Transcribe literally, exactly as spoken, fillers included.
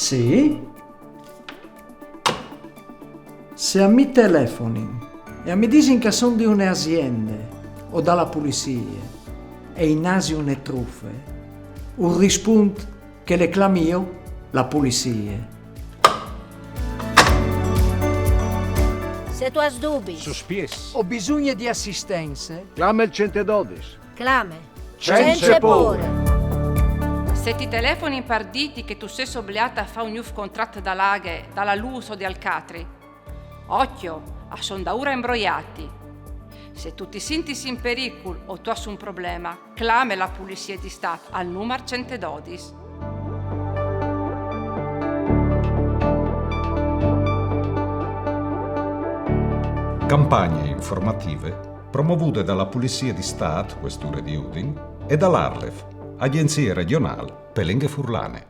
Sì? Se a mi telefonin e a mi disin ch'a son di une asiende o da la pulissie e i nasi une trufe, ur rispunt che le clami jo la pulissie. Se tu âs dubis, Suspiets. O bisugne di assistenze? Clame il centododis. Clame. Cence pôre. Se ti telefonin par dîti che tu sês obliât a fâ un gnûf contrat da la aghe, da la lûs o di alc altri, ocjo, a son daûr a imbroiâti. Se tu ti sintis in pericul o tu âs un probleme, clame la Pulissie di Stât al numar centododis. Campagne informative promovude da la Pulissie di Stât, Cuesture di Udin, e da la ARLeF, Agjenzie Regjonâl pe Lenghe Furlane.